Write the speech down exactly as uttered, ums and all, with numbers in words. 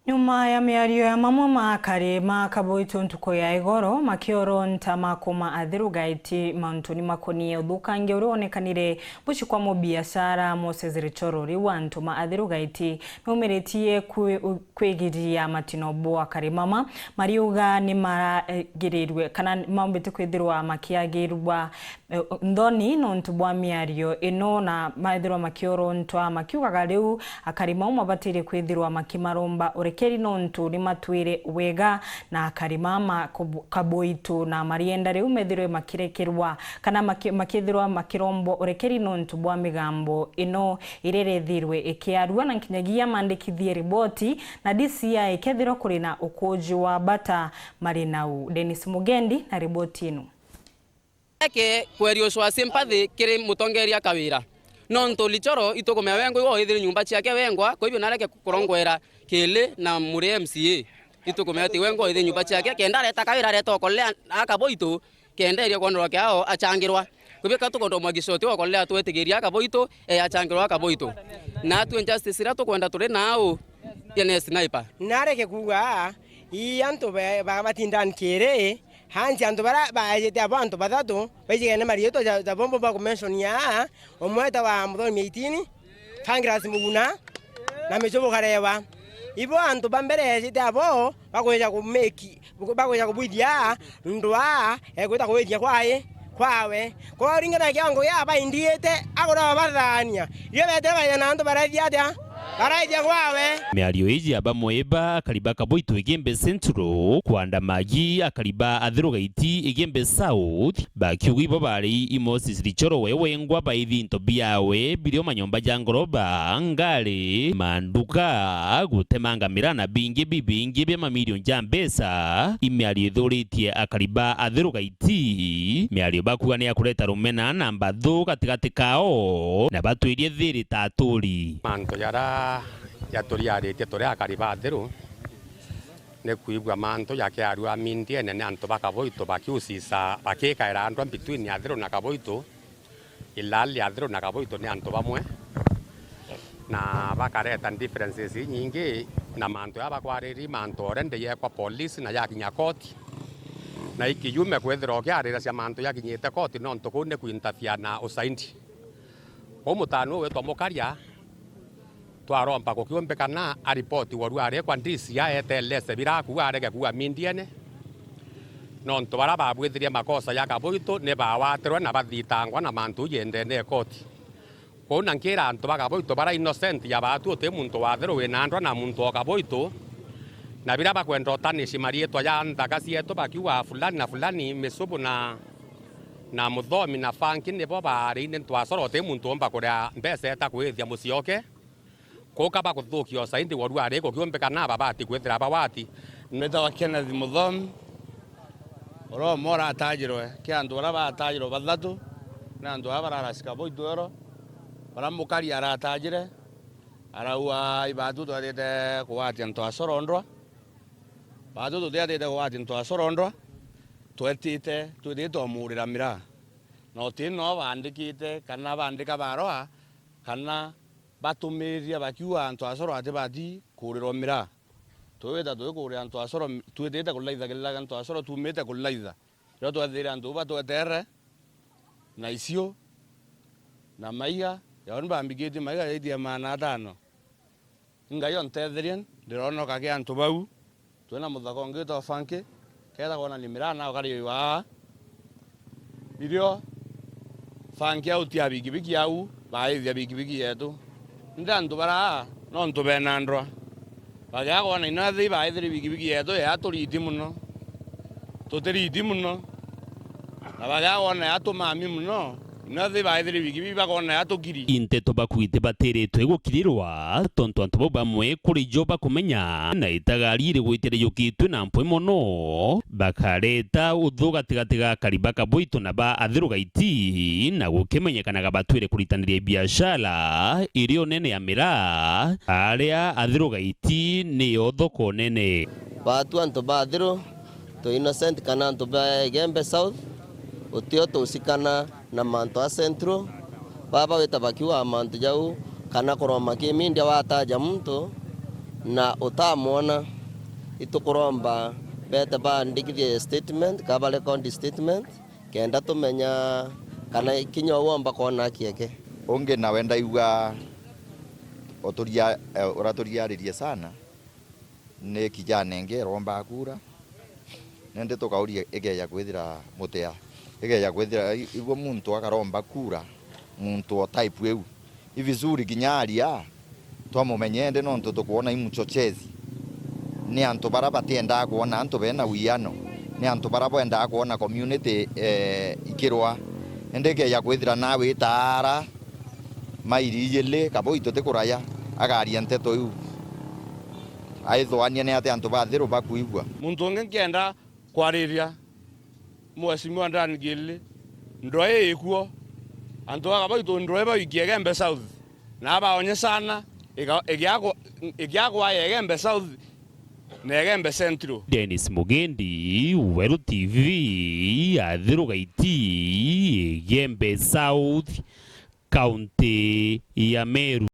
Nyuma ya miario ya mamwe ma akari ma Kaboito ntuku ya igoro, makioronta makuma Athiru Gaiti mantuni makonie uthukangia uria wonekanire bucikwa mu biashara, Moses Richoro, riu antu ma Athiru Gaiti numiritie kwi-, kwigiria matino bo akari mama, mariuga ni maragirirwe kana maumbite kwithirwa makiagirwa eh, nthoni nontu bwa miario ino, na methirwa makiorontwa makiugaga riu akari mau mabatirie kwithirwa makimaromba urekeri nontu ni matwire wega na akari ma ma Kaboito, na marienda riu methirwe makirekerwa kana maki-, makithirwa makirombwa urekeri nontu bwa migambo ino iria irethirwe ikiarua, na nkinyagia mandikithie riboti na D C I ikethirwa kuri na ukuji wa bata mari nau. Dennis Mugendi na riboti ino. Eke kweria ucwa sympathy kiri mutongeria Kawira. Nontu Lichoro itukumea wengwa iwe oithire nyumba ciake wengwa, kwa hivyo nareke kurongwera Kili na muri M C A. Itukumea ati wengwa oithire nyumba ciake, kenda areta Kawira areta okolea aka boito, kenda eria kwonderwa kiao achangirwa. Kwa hivyo ka tukwenda mwagisho ti okolea twetigiria aka boito, e achangirwa aka boito. Na atue justice iria tukwenda turi nau, ya ne sniper. Nareke kuuga, ii antu ba-, ba-, batinda nkiri, Hansi antu baria baejete abo antu bathatu baijigene mariitwa ja, ja bombo bakumentionia aa, umwe etawa Muthomi eighteen, Fangirasi Muguna, na Michubu Karewa. Ibo antu ba mbere ejete abo bakwija kumeki, bakwija kubwithia ndwaa ekwita kuwithia kwai, kwawe. Kwa uringana na kiwango gia abaindiite, akuraba bathaania. Irio beetire baina na antu baraithia atia? Baraithia kwawe. Miario iji ya bamwe ba akari ba Kaboito Igembe Central, kwanda magi akari ba Athiru Gaiti Igembe South, bakiuga ibo bari i Moses Richoro we wengwa baithi into biawe, birio manyomba ja ngoroba, ngari, manduka, gutemanga miraa na bingi bibingi bia mamirioni ja mbeca. I miario ithuritie akari ba Athiru Gaiti, miario bakuuga ni ya kureta rumena na mbathu gatigati kao, na batwirie thiri ta aturi. Mantu jaria jaturiaritie turi akari ba Athiru ni kwigua mantu jakiarua mindiene ni antu ba Kaboito bakiusisa, bakikaira andwa between Athiru na Kaboito. Ilali Athiru na Kaboito ni antu bamwe, na bakareta differences inyingi, na mantu aa bakwariri mantu already yekwa polisi na yakinya koti, na ikiume kwithirwa ukiarira cia mantu yakinyite koti, nontu kuu ni kuintafia na usaindi. Kwou mutano uu witwa Mukaria, twaromba kukiumbikana aripoti woru ari kwa D C I etelese biraku arege kuua mindiene, nontu baria babwithirie makosa ja Kaboito ni bawatirwe na bathitangwa na mantu jendene ekoti. Kwou na nkira antu ba Kaboito baria innocent ya baatu uti muntu wa Athiru wina ndwa na muntu o Kaboito, na biria bakwenda utanishi mariitwa ja nthaka cietu bakiuga fulani na fulani, Michubu na, na Muthomi na Fanki nibo baariine ntwasoro uti muntu umba kuria mbeca eta kwithia mucioke. Kuka bakuthukia usaindi woru ari kukiumbika na babati kwithira bawati. Nitawa Kenneth Muthomi, uria umwe uratajirwe ki antu baria batajirwe bathatu, ni antu aa bararacika boitwero, baria Mukaria aratajire, arauga, "Ibatu twetite kugwatia ntwasoro ndwa, batu tutiatite kugwatia ntwasoro ndwa, twetite twithite twamuurira miraa." Na uti no baandikite kana baandika baroa, kana batumiriria bakiuga antu a Coro atibati kuurirwa miraa. Twita tuikuurira antu a Coro, twitite kulaithagirira antu a Coro tuumite kulaitha. Rio twethire antu bau batwetere na icio na maiga, yao ni bambikitie maiga yaitia maana atano. Ngai ontetherie, ndironoka ki antu bau. Twina muthaka ungi witagwa Funky, kethagwa na ni miraa na ukari uyu aa. Irio Funky autia bikibiki au, baithia bikibiki yetu. Indi antu baria nontu bena ndwa, bagea kwona ino ethei baithire bikibiki yetu ya turiti muno. Tutiriti muno. Na bagea kwona ya tumami muno, ino ethei baithire bikibiki bakona ya tukiri. Inteto bakuite batiritwe gukirirwa, tontu antu bau bamwe kuri jo bakumenya, na itagari iri gwitire yukitwe na mpwi mono, bakareta uthu gatigati ga akari ba Kabwitu na ba Athiru Gaiti, na gukimenyekanaga batwire kuritaniria biashara iri o nene ya miraa, aria Athiru Gaiti niyo thoko nene. Baatu antu ba Athiru, tu innocent kana antu ba Igembe South, utio tusikana na mantu a Central, baba wita bakiuga mantu jau, kana kuroma kimindia wataja muntu, Na utamwona, itukuromba bete bandikithie statement, kaba record statement, kenda tumenya kana kinya uu omba kwona aki eke. Ungi nawe ndaigua uturia-, eh, uraturiaririe sana, ni kijana ingi iromba kura, nindi tukauria ikeja kwithira mutia, ikeja kwithira i-, igwe muntu akaromba kura, muntu o type iu, i vizuri kinya aria twamumenye, indi nontu tukwona i mchochezi, ni antu bara batiendaa kwona antu bena wiano, ni antu bara bwendaa kwona community, eh, ikirwa. Indi ikeja kwithira nawe itaara mairi ijili kaba ui tutikuraya, agaria nteto iu, aithwania ni ati antu bathiru bakwigua. Muntu ungi nkienda kwariria Mheshimiwa Dan Gilli, ndwaa ii ikuo, antu aka baitu ndwaa baikie Igembe South, na baonye sana, iga-, igiaku-, igiakwa ya Igembe South na Igembe Central. Dennis Mugendi, Weru T V, Athiru Gaiti, Igembe South, kaunti ya Meru.